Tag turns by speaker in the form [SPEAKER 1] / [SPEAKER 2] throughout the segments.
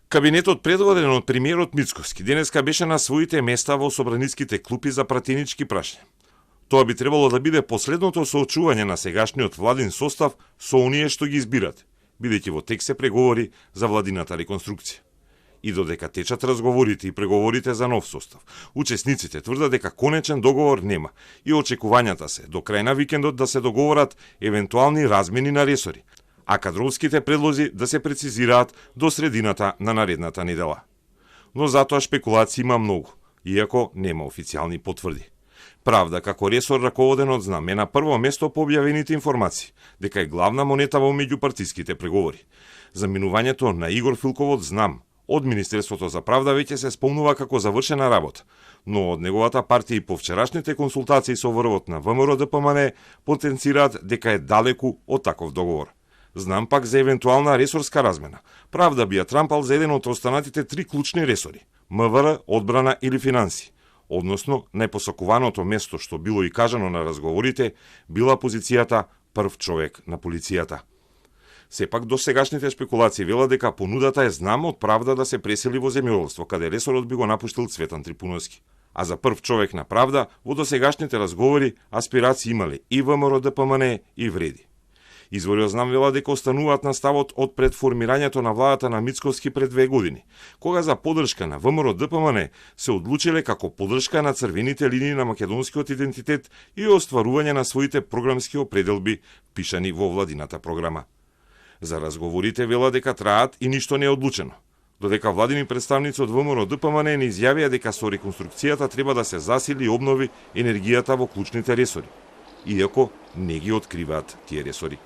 [SPEAKER 1] Кабинетот предводен од премиерот Мицкоски денеска беше на своите места во собраниските клупи за пратенички прашања. Тоа би требало да биде последното соочување на сегашниот владин состав со оние што ги избират, бидејќи во тек се преговори за владината реконструкција. И додека течат разговорите и преговорите за нов состав, учесниците тврдат дека конечен договор нема и очекувањата се до крај на викендот да се договорат евентуални размени на ресори, а кадровските предлози да се прецизираат до средината на наредната недела. Но затоа шпекулации има многу, иако нема официјални потврди. Правда, како ресор раководен од ЗНАМ е на прво место по објавените информации, дека е главна монета во меѓупартиските преговори. Заминувањето на Игор Филков од ЗНАМ од Министерството за правда веќе се спомнува како завршена работа, но од неговата партија и по вчерашните консултации со врвот на ВМРО-ДПМН потенцираат дека е далеку од таков договор. Знам пак за евентуална ресорска размена. Правда би ја трампал за еден од останатите три клучни ресори – МВР, одбрана или финанси. Односно, најпосакуваното место што било и кажано на разговорите, била позицијата прв човек на полицијата. Сепак до сегашните шпекулации велат дека понудата е ЗНАМ од правда да се пресели во земјоделство, каде ресорот би го напуштил Цветан Трипуновски. А за прв човек на правда, во досегашните разговори аспирации имале и ВМРО-ДПМН и Вреди. Извори од ЗНАМ велат дека остануваат на ставот од пред формирањето на владата на Мицкоски пред 2 години, кога за поддршка на ВМРО-ДПМН се одлучиле како поддршка на црвените линии на македонскиот идентитет и остварување на своите програмски определби пишани во владината програма. За разговорите велат дека траат и ништо не е одлучено, додека владини представници од ВМРО-ДПМН не изјавија дека со реконструкцијата треба да се засили и обнови енергијата во клучните ресори, иако не ги откриваат тие ресори.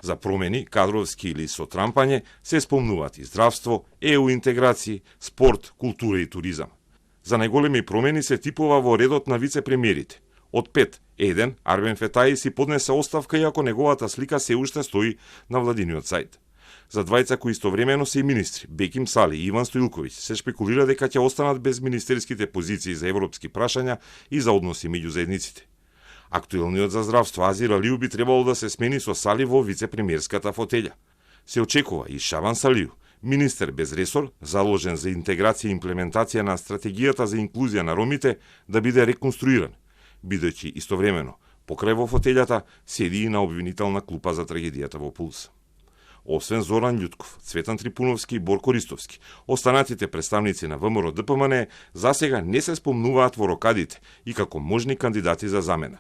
[SPEAKER 1] За промени, кадровски или со трампање, се спомнуваат и здравство, ЕУ интеграции, спорт, култура и туризам. За најголеми промени се типува во редот на вице-премиерите. Од 5, еден, Арбен Фетаи си поднесе оставка, иако неговата слика се уште стои на владиниот сајт. За двајца кои истовремено се и министри, Беким Сали и Иван Стоилковиќ, се шпекулира дека ќе останат без министерските позиции за европски прашања и за односи меѓу заедниците. Актуелниот за здравство Азир Алију би требало да се смени со Сали во вице-премиерската фотелја. Се очекува и Шабан Салију, министер без ресор, заложен за интеграција и имплементација на стратегијата за инклузија на ромите, да биде реконструиран, бидејќи истовремено покрај во фотелјата седи и на обвинителна клупа за трагедијата во Пулс. Освен Зоран Љутков, Цветан Трипуновски и Борко Ристовски, останатите представници на ВМРО-ДПМН засега не се спомнуваат во рокадите и како можни кандидати за замена.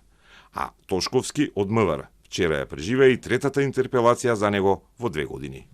[SPEAKER 1] А Тошковски од МВР вчера ја преживеа и третата интерпелација за него во 2 години.